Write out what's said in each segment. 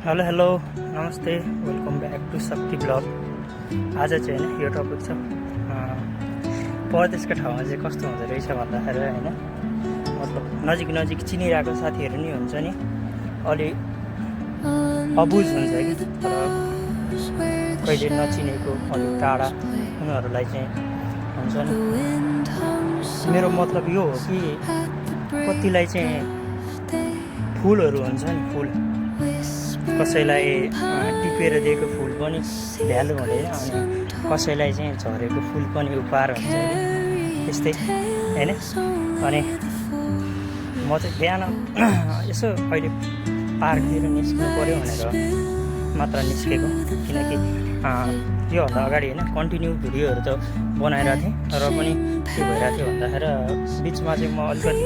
Hello hello नमस्ते welcome back to शक्ति blog. आज चाहिँ होइन यो टपिक छ परदेशको ठाउँमा चाहिँ कस्तो हुँदो रहेछ भन्दाखेरि होइन मतलब नजिक नजिक चिनिरहेको साथीहरू नि हुन्छ नि अलि अबुझ हुन्छ कि तर कहिले नचिनेको अलिक टाढा उनीहरूलाई चाहिँ हुन्छ नि। मेरो मतलब यो हो कि कतिलाई चाहिँ फुलहरू हुन्छ नि फुल कसैलाई टिपेर दिएको फुल पनि भ्यालु हुँदैन अनि कसैलाई चाहिँ झरेको फुल पनि उपहार हुन्छ नि त्यस्तै होइन। अनि म चाहिँ बिहान यसो अहिले पार्कतिर निस्किनु पऱ्यो भनेर मात्र निस्केको किनकि योभन्दा अगाडि होइन कन्टिन्यू भिडियोहरू त बनाइरहेको थिएँ र पनि के भइरहेको थियो भन्दाखेरि बिचमा चाहिँ म अलिकति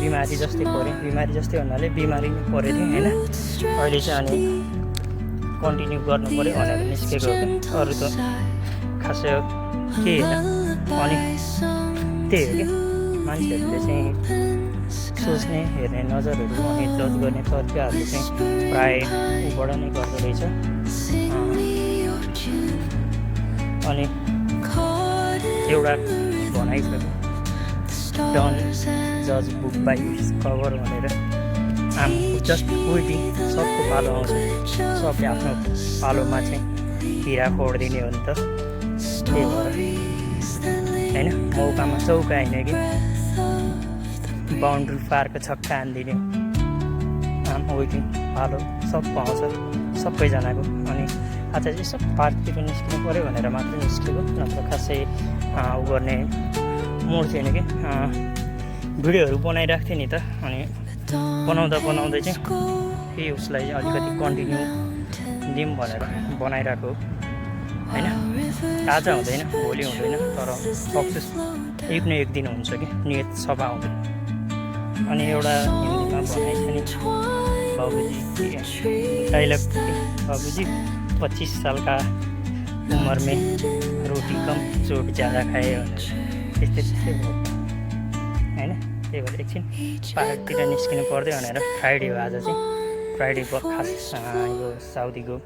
बिमारी जस्तै परेँ। बिमारी जस्तै भन्नाले बिमारी नै परेको थिएँ होइन। अहिले चाहिँ अनि कन्टिन्यू गर्नु पऱ्यो भनेर निस्केको हो कि अरू त खासै केही होइन। अनि त्यही हो कि मान्छेहरूले चाहिँ सोच्ने हेर्ने नजरहरू अनि जज गर्ने तरिकाहरू चाहिँ प्रायः ऊबाट नै गर्दो रहेछ। अनि एउटा भनाइ छ डन जज बुक बाई इट्स कभर भनेर। आम जस्ट वेटिङ सबको पालो आउँछ सबले आफ्नो पालोमा चाहिँ हिरा फोडिदिने हो नि त। त्यही भएर होइन मौकामा चौका होइन कि बााउन्ड्री पारको छक्का हानिदिने आम वेटिङ पालो सब पाउँछ सबैजनाको। अनि आज चाहिँ सब पार्कतिर निस्किनु पऱ्यो भनेर मात्रै निस्केको नत्र खासै उ गर्ने मोड थिएन कि भिडियोहरू बनाइरहेको थिएँ नि त। अनि बनाउँदै चाहिँ केही उसलाई चाहिँ अलिकति कन्टिन्यू दिउँ भनेर बनाइरहेको होइन। आज हुँदैन भोलि हुँदैन तर सक्सेस एक न एक दिन हुन्छ कि नियत सफा हुँदैन। अनि एउटा हिन्दीमा भनाइ छ नि बाबुजी डाइलग बाबुजी 25 साल का उम्र में रोटी कम चोट ज़्यादा खाए भनेर त्यस्तै भयो होइन। त्यही भएर एकछिन पार्कतिर निस्किनु पर्दै भनेर फ्राइडे हो आज चाहिँ। फ्राइडे खास यो साउदीको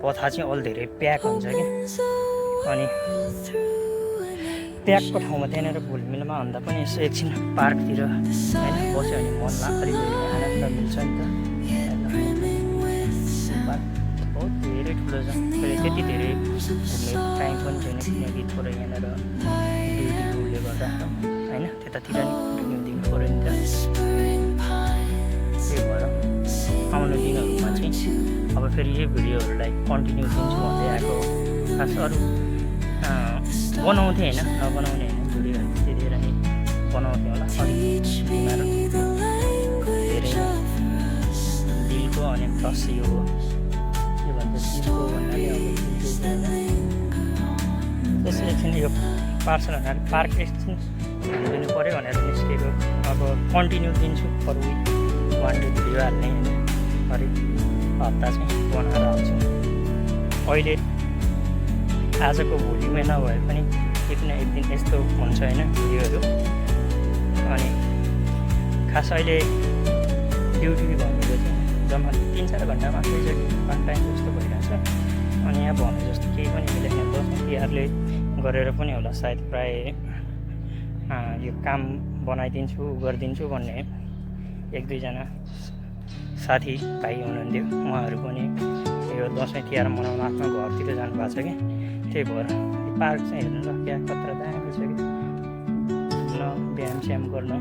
पथा चाहिँ अलि धेरै प्याक हुन्छ कि अनि प्याकको ठाउँमा त्यहाँनिर घुलमिलमा भन्दा पनि यसो एकछिन पार्कतिर होइन बस्यो भने मनलाई अलिकति आनन्द मिल्छ नि त। बहुत धेरै ठुलो छ त्यति धेरै घुम्ने टाइम पनि छैन किनकि थोरै यहाँनिर ड्युटीले गर्दा होइन त्यतातिर नि कन्टिन्यू दिनु पऱ्यो नि त। त्यही भएर आउने दिनहरूमा चाहिँ अब फेरि यही भिडियोहरूलाई कन्टिन्यू दिन्छु भन्दै आएको हो। खास अरू बनाउँथेँ होइन नबनाउने होइन भिडियोहरू त्यतिखेर नै बनाउँथेँ होला अलिक बिमार धेरै दिलको अनि प्लस यो हो के भन्छ दिलको भन्नाले अब त्यसै एकछिन यो पार्सल भन्नाले पार्क एकछिन दिनु पऱ्यो भनेर निस्केको। अब कन्टिन्यू दिन्छु अरू 1-2 भिडियो हाल्ने होइन हरेक हप्ता चाहिँ बनाएर हाल्छु। अहिले आजको भोलिमै नभए पनि एक न एक दिन यस्तो हुन्छ होइन भिडियोहरू। अनि खास अहिले ड्युटी भनेको चाहिँ जम्मा 3-4 घन्टा मात्रै छ कि पार्ट टाइम जस्तो भइरहेछ। अनि यहाँ भने जस्तो केही पनि मिलेन दसैँ तिहारले गरेर पनि होला सायद प्रायः यो काम बनाइदिन्छु गरिदिन्छु भन्ने 1-2 जना साथी भाइ हुनुहुन्थ्यो उहाँहरू पनि यो दसैँ तिहार मनाउन आफ्नो घरतिर जानुभएको छ कि त्यही भएर पार्क चाहिँ हेर्नु र क्या कत्र दामी छ कि न व्यायाम स्याम गर्न